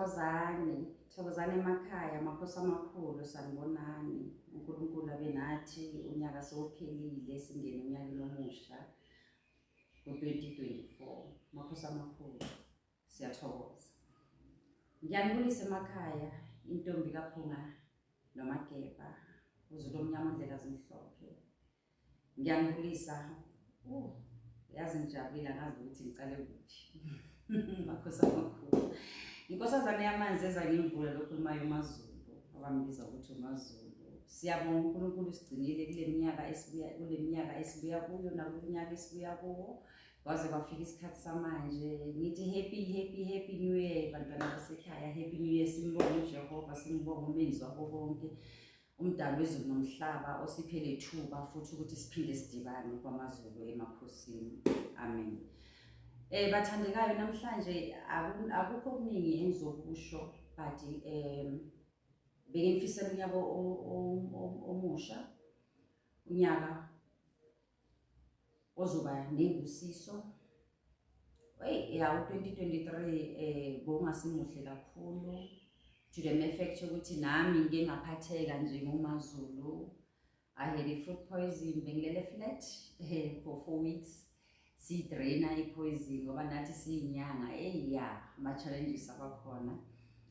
Thokozani, thokozani emakhaya, makhosi amakhulu, sanibonani. UNkulunkulu abe nathi, unyaka sewuphelile, singene onyakeni omusha ngo-2024. Makhosi amakhulu, siyathokoza. Ngiyanibulisa emakhaya, intombi kaPhunga noMageba, uZulu omnyama ondlela zimhlophe. Ngiyanibulisa. Yazi ngijabulile, angazi ukuthi ngicale kuphi. Makhosi amakhulu. Inkosazane yamanzi eza ngemvula lokhulumayo uMaZulu, abambiza ukuthi uMaZulu. Siyabonga uNkulunkulu usigcinile kule minyaka esibuya kule minyaka esibuya kuyo nakulo nyaka esibuya kuwo. Kwaze kwafika isikhathi samanje. Ngithi happy, happy, happy new year, bantwana basekhaya. Happy new year. Simbonge uJehova, simbonge umenzi wabo bonke, umdali wezulu nomhlaba, osiphe lethuba futhi ukuthi siphinde sidibane kwaMaZulu emakhosini. Amen. Bathandekayo, namhlanje akukho okuningi engizokusho, but bengifisela unyaka omusha, unyaka ozoba nezibusiso. Hey, ya, u-2023 bowungasimuhle kakhulu, to the effect ukuthi nami ngike ngaphatheka nje ngoMaZulu. I had a food poison, bengilele flat for 4 weeks, siyidraina i-poison ngoba nathi siyinyanga. Eyi ya, ama-challenges abakhona.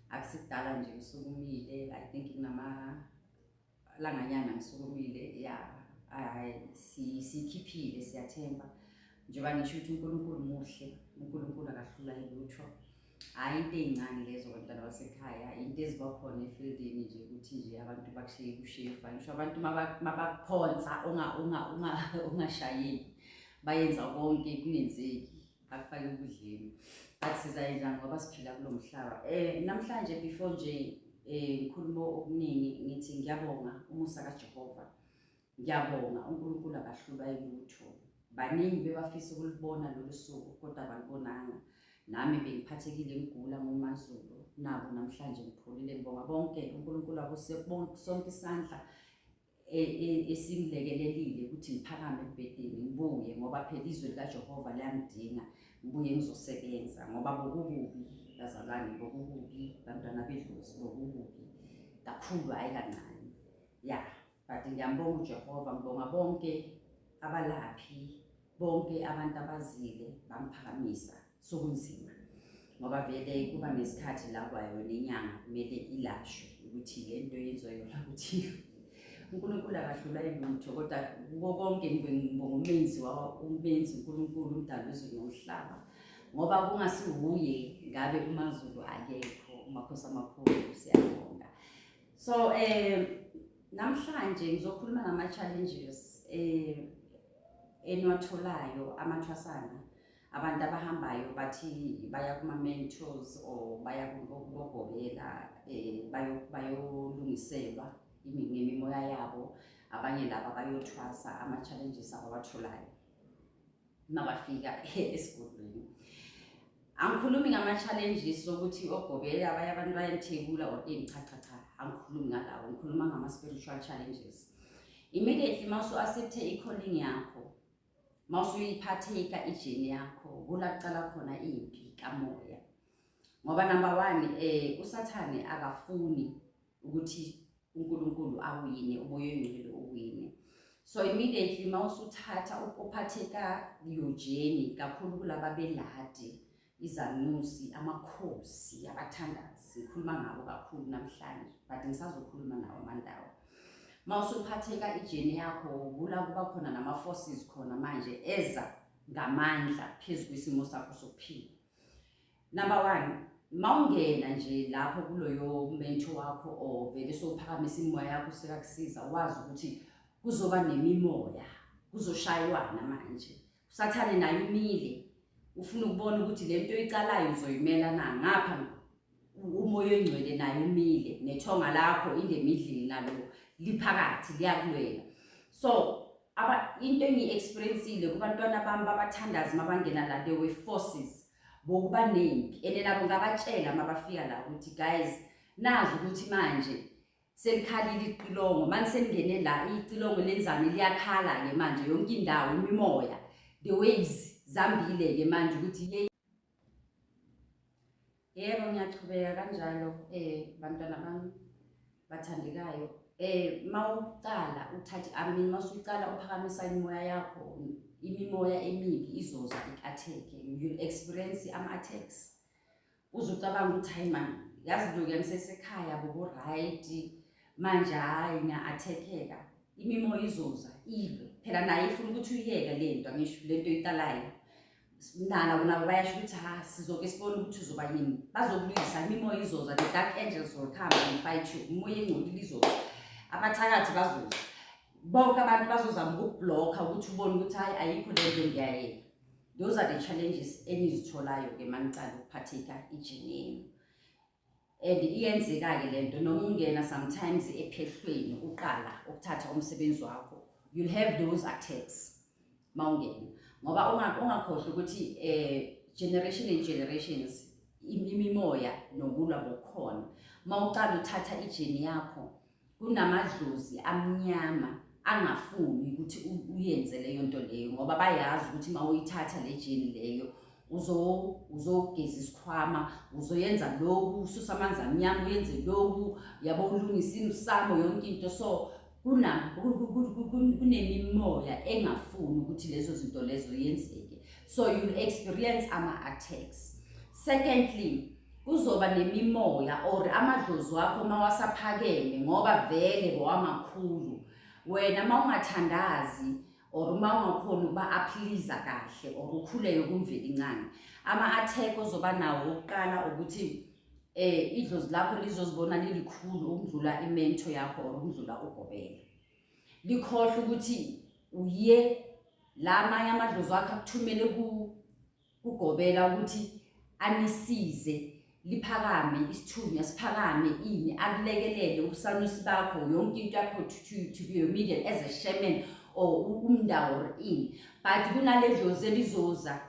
Akusikudala nje ngisukumile, I think kunama langanyana ngisukumile. Ya, hayi, siyikhiphile, siyathemba. Njengoba ngisho ukuthi uNkulunkulu muhle, uNkulunkulu akahlula ilutho. Hhayi, into ey'ncane lezo, bantwana basekhaya, into eziba khona efieldini nje, ukuthi nje abantu bakushiye kushefa. Ngisho abantu mabakuphonsa ungashayeki, bayenza konke kungenzeki, bakufake ekudleni, but sizayenza ngoba siphila kulo mhlaba. Namhlanje, before nje ngikhuluma okuningi, ngithi ngiyabonga umusa kaJehova. Ngiyabonga uNkulunkulu, akahlulwa ilutho. Baningi bebafisa ukulibona lolu suku kodwa abalibonanga. Nami bengiphathekile, ngigula ngoMaZulu, nabo namhlanje ngipholile. Ngibonga bonke, uNkulunkulu abuse bonke, sonke isandla esingilekelelile ukuthi ngiphakame embhedeni, ngibuye, ngoba phela izwe likaJehova liyangidinga, ngibuye ngizosebenza, ngoba bokukubi, bazalwane, bokukubi, bantwana bedlozi, bokukubi kakhulu, hhayi kancane. Ya, but ngiyambonga uJehova, ngibonga bonke abalaphi, bonke abantu abazile bangiphakamisa. Sokunzima ngoba vele kuba nesikhathi la kwayo nenyanga kumele ilashwe ukuthi le nto yenziwa yona, ukuthi uNkulunkulu akahlula ilutho. Kodwa kuko konke ngibonga umenzi uNkulunkulu, umdali wezulu nomhlaba, ngoba kungasiwuye ngabe uMaZulu akekho. Umakhosi amakhulu, siyabonga. So namhlanje ngizokhuluma ngama challenges eniwatholayo amathwasana, abantu abahambayo bathi baya kuma-mentors or baya kubogobela, bayolungiselwa ngemimoya yabo, abanye laba bayothwasa, ama-challenges abawatholayo mabafika esigodlweni. Angikhulumi ngama-challenges okuthi ogobela abanye abantu bayanithekula or ini, cha, cha, cha, angikhulumi ngalawo. Ngikhuluma ngama-spiritual challenges. Immediately mawusu-accepte i-calling yakho, mawusuyiphatheka i-journey yakho, kula kucala khona impi kamoya, ngoba number one, uSathane akafuni ukuthi uNkulunkulu awine, umoya oyingcwele uwine. So immediately mawusuthatha uphatheka your journey, kakhulu kulaba beladi, izanusi, amakhosi, abathandazi, ngikhuluma ngabo kakhulu namhlanje, but ngisazokhuluma nawo amandawo. Mawusuphatheka i-journey yakho, kula kuba khona nama-forces khona manje eza ngamandla phezu kwesimo sakho sokuphila. Number one, mawungena nje lapho kuloyo mentor wakho or vele sowuphakamisa imimoya yakho, sekakusiza, wazi ukuthi kuzoba nemimoya, kuzoshaywana manje. USathane naye umile, ufuna ukubona ukuthi le nto oyicalayo uzoyimela na. Ngapha umoya oyingcwele naye umile, nethonga lakho in the middle nalo liphakathi, liyakulwela. So aba into engiyi-experiencile kubantwana bami babathandazi, mabangena la, there were forces, bokuba nempi, and nabo ngabatshela mabafika la ukuthi, "Guys, nazi ukuthi manje selikhalile iqilongo, manje seningene la, icilongo lenzani, liyakhala-ke manje yonke indawo, imimoya, the waves zambile-ke manje ukuthi hey." Yebo, ngiyachubeka kanjalo, bantwana bami bathandekayo. Mawucala uthathe, I mean, masucala uphakamisa imimoya yakho, imimoya emibi izoza ik-attack. You'll experience ama-attacks. Uzucabanga ukuthi, hayi man, yazi lokhu ngisesekhaya boku-right, manje hhayi, ngiya-attack-eka. Imimoya izoza ilwe phela, naye ifuna ukuthi uyiyeke le nto, angisho le nto oyicalayo. Nabo nabo bayasho ukuthi, ha, sizoke sibone ukuthi uzoba yini. Bazokulwisa, imimoya izoza. The dark angels will come and fight you. Imoya engcolile izoza, abathakathi bazoza, bonke abantu bazozama ukuku-block-a ukuthi ubone ukuthi, hayi, ayikho le nto, ngiyayeka. Those are the challenges enizitholayo-ke uma nicala ukuphatheka i-journey yenu, and iyenzeka-ke le nto noma ungena sometimes ephehlweni, uqala ukuthatha umsebenzi wakho, you'll have those attacks mawungena, ngoba ungakhohlwa ukuthi generation and generations imimoya nokulwa bokukhona. Mawuqala uthatha i-journey yakho, kunamadlozi amnyama angafuni ukuthi uyenze leyo nto leyo, ngoba bayazi ukuthi uma uyithatha le journey leyo, uzogeza isikhwama, uzoyenza lokhu, ususa amanzi amnyama, uyenze lokhu, yabo, ulungisa imsamo, yonke into. So kunemimoya engafuni ukuthi lezo zinto lezo yenzeke, so you'll experience ama-attacks. Secondly, kuzoba nemimoya or amadlozi wakho mawasaphakeme, ngoba vele bowamakhulu. Wena mawungathandazi or uma ungakhoni ukuba a-please-a kahle or ukhuleke kuMvelinqangi, ama-attack ozoba nawo okokuqala ukuthi idlozi lakho lizozibona lilikhulu ukudlula i-mentor yakho or ukudlula ugobela, likhohle ukuthi uye la amanye amadlozi wakho akuthumele kugobela ukuthi anisize, liphakame isithunywa, siphakame ini, akulekelele ubusanusi bakho, yonke into yakho, to be immediate as a shaman or umndawo or ini. But kunale dlozi elizoza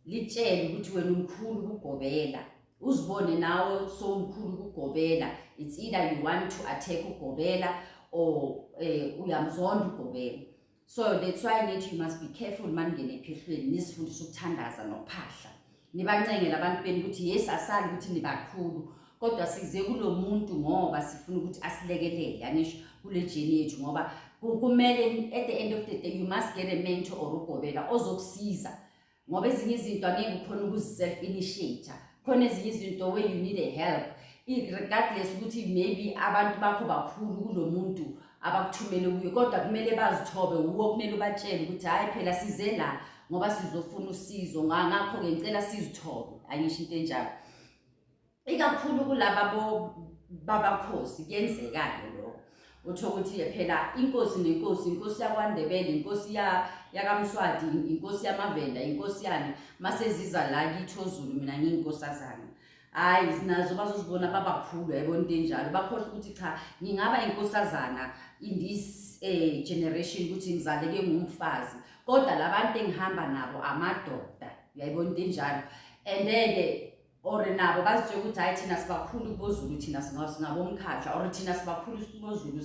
litshele ukuthi wena umkhulu kugobela, uzibone nawe sowumkhulu kugobela. It's either you want to attack ugobela or uyamzonda ugobela. So that's why ngithi you must be careful maningene ephehlweni, nisifundise ukuthandaza nokuphahla, nibancengele abantu benu ukuthi, yes, asali ukuthi nibakhulu, kodwa size kulo muntu ngoba sifuna ukuthi asilekelele, angisho, kule journey yethu, ngoba kumele at the end of the day you must get a mentor or ugobela ozokusiza, ngoba ezinye izinto angeke ukhona ukuzi-self initiate. Khona ezinye izinto where you need a help, regardless ukuthi maybe abantu bakho bakhulu kulo muntu abakuthumele kuye, kodwa kumele bazithobe. Wuwo kumele ubatshele ukuthi, hhayi phela, size la ngoba sizofuna usizo, ngakho-ke ngicela sizithobe, angisho into enjalo. Ikakhulu kulaba babakhosi kuyenzeka-ke lokho. Utho ukuthi phela inkosi nenkosi, inkosi yakwaNdebele, inkosi yakaMswati, inkosi yamaVenda, inkosi yani, maseziza la kithi oZulu, mina ngiyinkosazana, hhayi, nazo bazozibona babakhulu, yayibona into enjalo. Bakhohlwa ukuthi, cha, ngingaba inkosazana in this generation ukuthi ngizaleke ngumfazi, kodwa labantu engihamba nabo amadoda, uyayibona into enjalo. And then-ke or nabo bazitshela ukuthi, hhayi, thina sibakhulu kuboZulu, thina singabomkhatshwa, or thina sibakhulu kuboZulu,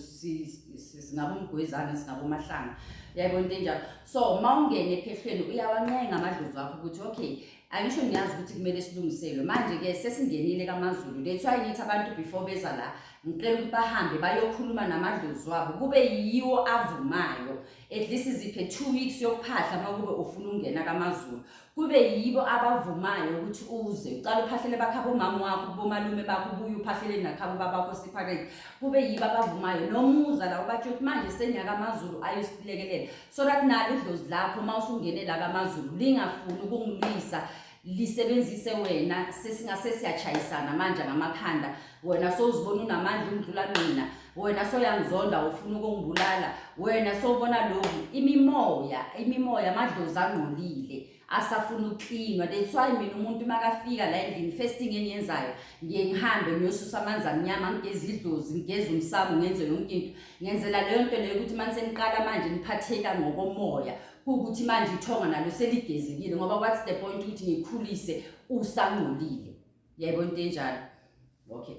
singabomgwezane, singabomahlanga, uyayibona into enjalo. So uma ungena ephehlweni, uyawancenga amadlozi wakho ukuthi, okay, angisho ngiyazi ukuthi kumele silungiselwe, manje-ke sesingenile kamaZulu. That's why ngithi abantu before beza la, ngicela ukuthi bahambe bayokhuluma namadlozi wabo, kube yiwo avumayo. At least ziphe 2 weeks yokuphahla. Uma kube ufuna ukungena kamaZulu, kube yibo abavumayo ukuthi uze uqale uphahlele bakhabo umama wakho, kubomalume bakho, ubuye uphahlele nakhabo babakho separate, kube yibo abavumayo. Nomuza la ubatsho ukuthi manje senyaka amaZulu ayosilekelela, so that nalo idlozi lakho uma usungene la kamaZulu lingafuni ukungilwisa, lisebenzise wena. Sesingase siyachayisana manje ngamakhanda, wena sowuzibona unamandla undlula mina, wena soyangizonda, ufuna ukungibulala, wena sowubona lokhu. Imimoya, amadlozi angcolile asafuna ukuklinwa. That's why mina umuntu makafika la endlini, first thing engiyenzayo, ngiye ngihambe ngiyosusa amanzi amnyama, ngigeze idlozi, ngigeze umsamo, ngenze yonke into. Ngenzela leyo nto leyo ukuthi manje seniqala manje niphatheka ngokomoya, kuwukuthi manje ithonga nalo seligezekile, ngoba what's the point ukuthi ngikhulise usangcolile? Yayibona into enjalo? Okay,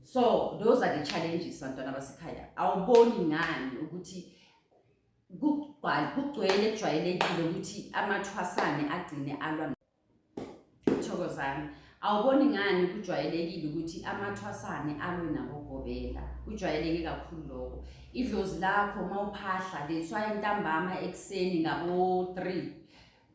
so those are the challenges, bantwana basekhaya. Awuboni ngani ukuthi kugcwele, kujwayelekile ukuthi amathwasane agcine alwa? Thokozani. Awuboni ngani kujwayelekile ukuthi amathwasane alwe nabogobela? Kujwayeleke kakhulu lokho. Idlozi lakho mawuphahla, that's why ntambama ekuseni ngabo-3,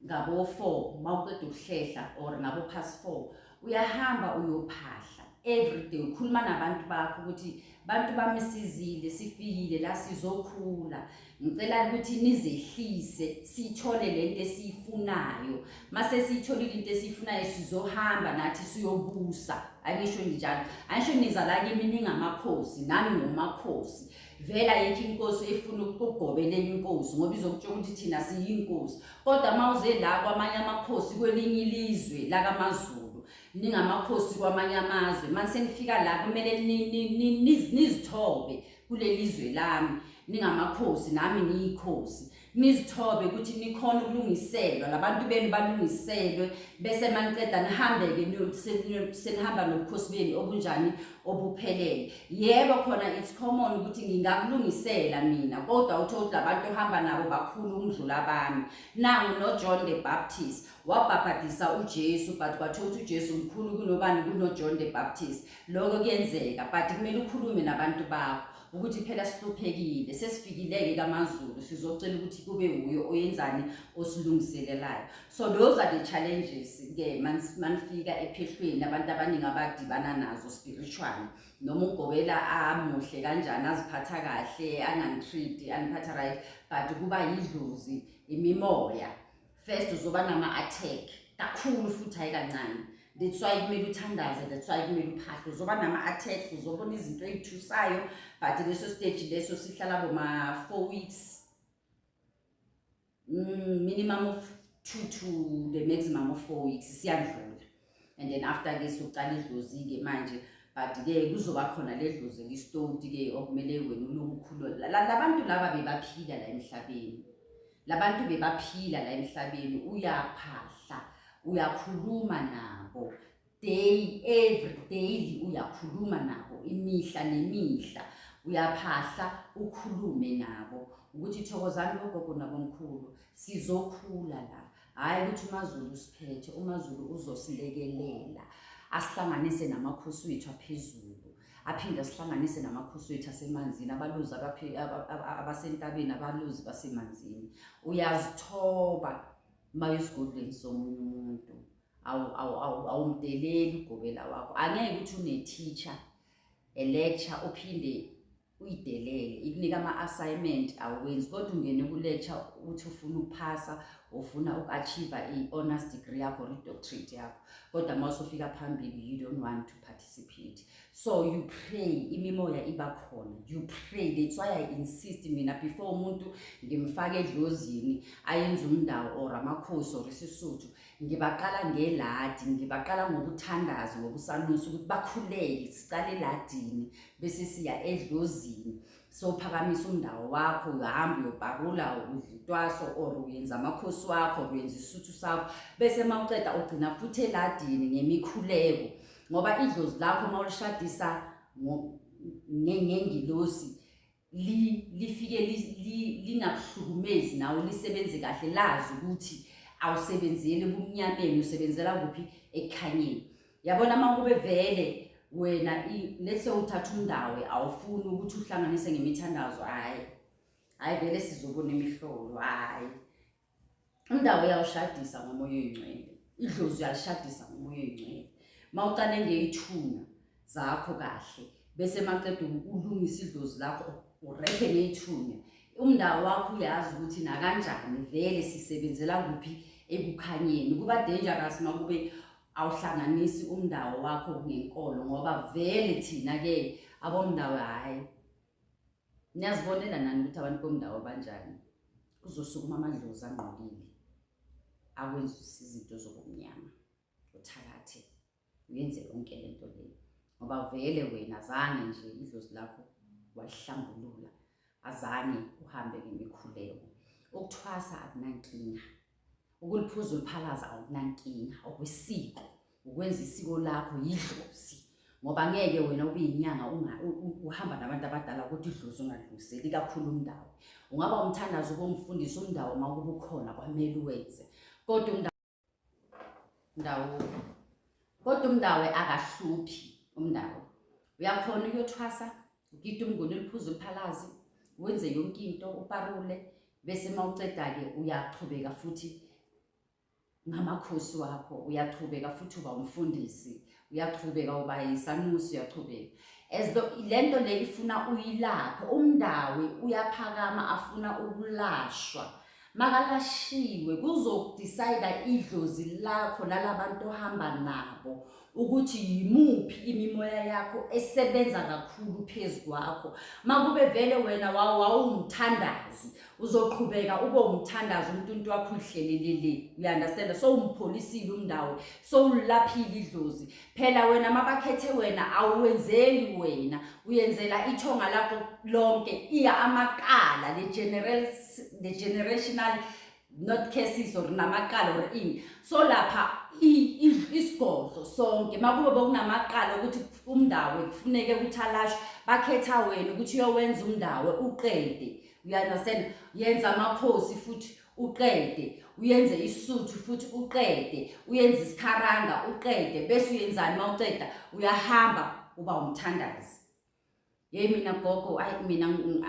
ngabo-4 mawuqeda ukuhlehla or ngabo past 4 uyahamba uyophahla every day, ukhuluma nabantu bakho ukuthi bantu bami, sizile, sifikile la, sizokhula, ngicela ukuthi nizehlise sithole lento esiyifunayo. Mase siyitholile into esiyifunayo, sizohamba nathi siyobusa. Angisho njalo, angisho niza la kimi ningamakhosi, nami ngumakhosi vele. Ayikho inkosi efuna ukugobela enye inkosi ngoba izokutshela ukuthi thina siyinkosi. Kodwa uma uze la kwamanye amakhosi kwelinye ilizwe lakaMazulu, ningamakhosi kwamanye amazwe, manje senifika la kumele nizithobe kuleli zwe lami. Ningamakhosi, nami ngiyikhosi. Nizithobe ukuthi nikhona ukulungiselwa labantu benu balungiselwe, bese maniceda nihambe-ke, senihamba nobukhosi benu obunjani, obuphelele. Yebo, khona it's common ukuthi ngingakulungisela mina, kodwa uthole ukuthi labantu ohamba nabo bakhulu ukudlula abami. Nangu noJohn the Baptist wabhabhadisa uJesu, but kwathiwa ukuthi uJesu mkhulu kunobani? KunoJohn the Baptist. Lokho kuyenzeka, but kumele ukhulume nabantu bakho ukuthi phela sihluphekile, sesifikile-ke kaMazulu, sizocela ukuthi kube wuyo oyenzani, osilungiselelayo. So those are the challenges-ke manifika ephehlweni, abantu abaningi abadibana nazo spiritually. Noma ugobela amuhle kanjani, aziphatha kahle, angani-treat, aniphatha right, but kuba yidlozi, imimoya. First uzoba nama-attack kakhulu futhi, hayi kancane. That's why kumele uthandaze, that's why kumele uphahle. Uzoba nama-attacks, uzobona izinto ey'thusayo, but leso stage leso sihlala boma 4 weeks, minimum of 2 to the maximum of 4 weeks, siyadlula. And then after ke sokucala idlozi-ke manje, but-ke kuzoba khona le dlozi elisitoti-ke okumele wena uloku ukhulula. Labantu laba bebaphila la emhlabeni, labantu bebaphila la emhlabeni. Uyaphahla, uyakhuluma nabo day every daily, uyakhuluma nabo imihla nemihla, uyaphahla ukhulume nabo ukuthi thokozani bogogo nabomkhulu, sizokhula la. Hhayi ukuthi uMazulu usiphethe, uMazulu uzosilekelela, asihlanganise namakhosi wethu aphezulu, aphinde asihlanganise namakhosi wethu asemanzini, abalozi abasentabeni, abalozi basemanzini. Uyazithoba uma esigodlweni somunye umuntu, awumdeleli ugobela wakho. Angeke ukuthi une-teacher e-lecture uphinde uyidelele, ikunika ama-assignment awenzi, kodwa ungene ku-lecture uthi ufuna ukuphasa, ufuna uku-achieve i-honors degree yakho or i-doctorate yakho, kodwa uma usufika phambili you don't want to participate. So you pray, imimoya iba khona, you pray. That's why I insist mina, before umuntu ngimfake edlozini ayenze umndawo or amakhosi or isiSuthu, ngibaqala ngeladi, ngibaqala ngokuthandaza, ngokusanusa ukuthi bakhuleke. Sicale eladini bese siya edlozini. Sophakamisa umndawo wakho, uyahamba uyoparula, udla itwaso or uyenza amakhosi wakho or uyenza isuthu sakho, bese uma uceda ugcina futhi eladini ngemikhuleko, ngoba idlozi lakho uma ulishadisa ngengilosi lifike lingakuhlukumezi, nawe lisebenze kahle, lazi ukuthi awusebenzeli ebumnyameni, usebenzela kuphi? Ekukhanyeni. Yabona, uma kube vele wena let's say uthatha umndawo, awufuni ukuthi uhlanganise ngemithandazo, hhayi hhayi, vele sizobona imihlolo. Hhayi, umndawo uyawushadisa ngomoya oyingcwele, idlozi uyalishadisa ngomoya oyingcwele. Uma uqale ngey'thuna zakho kahle, bese maqeda ulungisa idlozi lakho, urephe ngey'thunya, umndawo wakho uyazi ukuthi nakanjani vele sisebenzela kuphi, ekukhanyeni. Kuba dangerous uma kube awuhlanganisi umndawo wakho ngenkolo, ngoba vele thina-ke abomndawo, hhayi, niyazibonela nani ukuthi abantu bomndawo banjani. Kuzosukuma amadlozi angqolile akwenzisa izinto zobumnyama, uthakathe, uyenze yonke lento leyo, ngoba vele wena azange nje idlozi lakho walihlambulula, azange uhambe ngemikhuleko. Ukuthwasa akunankinga, ukuliphuza uliphalaza awukunankinga, okwesiko, ukwenza isiko lakho yidlozi, ngoba ngeke wena ube yinyanga uhamba nabantu abadala ukuthi idlozi ungalungiseli kakhulu umndawo. Ungaba umthandazo, ube umfundisi, umndawo uma kube ukhona kwamele uwenze, kodwa umndawo, kodwa Kodwa umndawe akahluphi, umndawe uyakhona ukuyothwasa, ugida umnguni, uliphuze, uliphalazi, wenze yonke into, uparule, bese uma uceda-ke uyachubeka futhi ngamakhosi wakho, uyachubeka futhi uba umfundisi, uyachubeka uba yisanusi, uyachubeka. As though lento le ifuna uyilaphe. Umndawe uyaphakama, afuna ukulashwa. Makalashiwe, kuzodecide idlozi lakho nalabantu ohamba nabo ukuthi yimuphi imimoya yakho esebenza kakhulu phezu kwakho. Makube vele wena wawumthandazi, uzoqhubeka ube umthandazi, umuntu wakho uhlelelele, you understand? So umpholisile umndawo, so ulaphile idlozi phela. Wena mabakhethe wena, awuwenzeli wena, uyenzela ithonga lakho lonke, iya amaqala, the generational, not curses or namaqala or ini. So lapha isigodlo sonke, makube bokunamaqala ukuthi umndawe kufuneke ukuthi alashwe, bakhetha wena ukuthi uyowenza umndawe uqede, you understand? Yenza amakhosi futhi uqede, uyenze isuthu futhi uqede, uyenze isikharanga uqede, bese uyenzani? Mawuceda uyahamba uba umthandazi. Hey mina gogo, ayi mina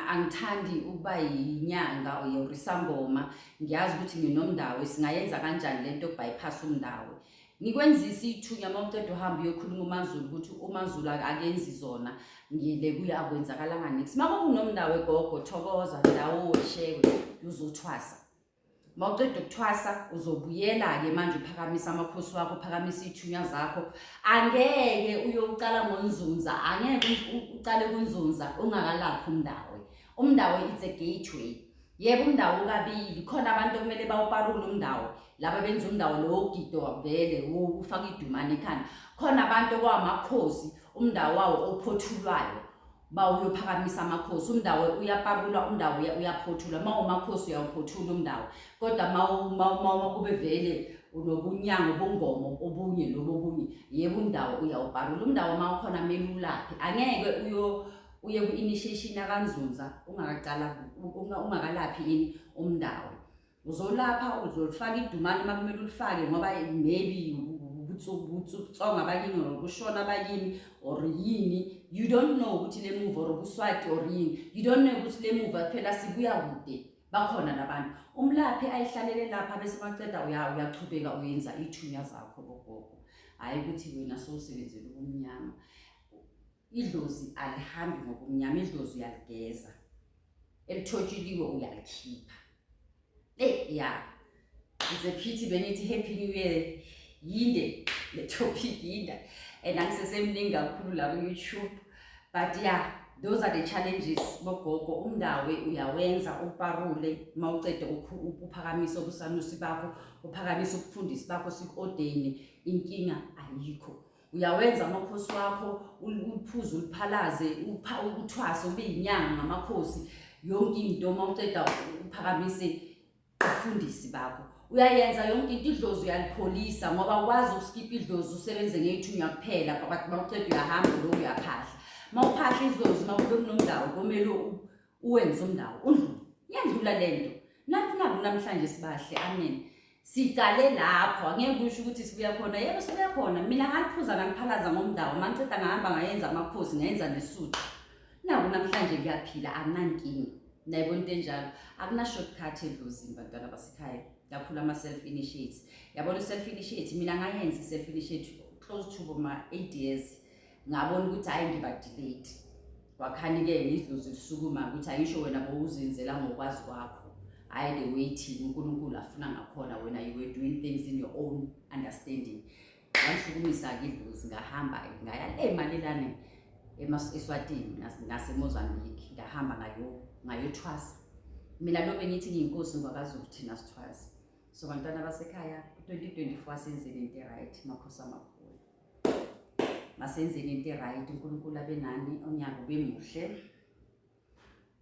angithandi ukuba yinyanga or isangoma, ngiyazi ukuthi nginomndawo, singayenza kanjani lento yokubypass umndawo? Ngikwenzisa ithunya, uma uceda uhamba uyokhuluma uMaZulu ukuthi uMaZulu akenzi zona, ngile kuye akwenzakalanga niks. Uma kunomndawo gogo, thokoza ndawo weshewe, uzothwasa. Uma uceda ukuthwasa uzobuyela-ke manje uphakamisa amakhosi wakho, uphakamisa iy'thunywa zakho. Angeke uyocala ngonzunza, angeke ucale kunzunza ungakalaphi umndawe. Umndawe it's a gateway. Yebo, umndawo ukabili, khona abantu okumele bawuparule umndawo, laba benza umndawo lo wogido vele ufaka idumane ekhanda. Khona abantu okwamakhosi, umndawo wawo ophothulwayo, bawuyophakamisa amakhosi. Umndawo uyaparulwa, umndawo uyaphothulwa. Uma umakhosi uyawuphothula umndawo, kodwa ma kube vele unobunyanga, ubungomo obunye lobo obunye, yebo, umndawo uyawuparula. Umndawo uma ukhona kumele ulaphe. Angeke uye ku-initiation yakanzunza ungakacala ungakalaphi ini umndawo. Uzolapha, uzolifaka idumane uma kumele ulifake, ngoba maybe ubutsonga bakini or ukushona bakini or yini, you don't know ukuthi le move or ubuswati or yini, you don't know ukuthi le move. Phela sibuya kude, bakhona labantu. Umlaphi ayihlalele lapha, bese maceda uyachubeka uyenza iy'thunywa zakho bogogo. Hhayi ukuthi wena sowusebenzela ubumnyama. Idlozi alihambi ngobumnyama, idlozi uyaligeza, elithotshiliwe uyalikhipha. Eyi ya, it's a pity bengithi happy new year, yinde le topic, yinde and angisesemningi kakhulu la ku-YouTube, but yeah, those are the challenges bogogo. Umndawe uyawenza, uparule, uma ucede uphakamise ubusanusi bakho, uphakamise ubufundisi bakho, siku-ordane, inkinga ayikho. Uyawenza amakhosi wakho, uphuze, uliphalaze, uthwase, ube yinyanga ngamakhosi, yonke into. Uma uceda uphakamise ubufundisi bakho, uyayenza yonke into. Idlozi uyalipholisa, ngoba ukwazi ukuskipha idlozi usebenze ngey'thunywa kuphela, but uma uceda uyahamba lo uyaphahla. Uma uphahla idlozi, uma kube kunomndawo, komele uwenze umndawo undlule, iyandlula le nto. Nathi naku namhlanje sibahle, amen. Sicale lapho, angeke kusho ukuthi sibuya khona. Yebo, sibuya khona. Mina ngaliphuza, ngaliphalaza ngomndawo, mangiceda ngahamba ngayenza amakhosi, ngayenza nesuthu. Naku namhlanje ngiyaphila, anginankinga. Nayibona into enjalo, akuna-shortcut edlozini, bantwana basekhaya, kakhulu ama-self initiates. Yabona u-self initiate, mina ngayenza i-self initiate close to boma-8 years, ngabona ukuthi hhayi, ngiba delayed. Kwakhani-ke idlozi lisukuma ukuthi ayisho wena bowuzenzela ngokwazi kwakho, hhayi the way thina uNkulunkulu afuna ngakhona. Wena you were doing things in your own understanding. Wangisukumisa-ke idlozi, ngahamba-ke ngaya le malelane eSwatini naseMozambique, ngahamba ngayothwasa. Mina lo bengithi ngiyinkosi ngwakaZulu, thina sithwasa. So bantwana basekhaya, ku-2024 asenzeni into e-right, makhosi amakhulu, masenzeni into e-right. UNkulunkulu abe nani, unyaka ube muhle,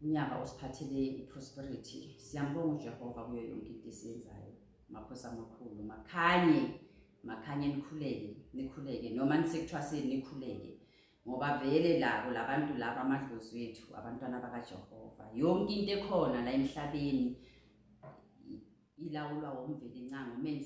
unyaka osiphathele i-prosperity. Siyambonga uJehova kuyo yonke into esiyenzayo. Makhosi amakhulu, makhanye, makhanye, nikhuleke, nikhuleke, noma nisekuthwaseni nikhuleke, ngoba vele labo labantu laba amadlozi wethu, abantwana bakaJehova. Yonke into ekhona la emhlabeni ilawulwa uMvelinqangi, umenzi.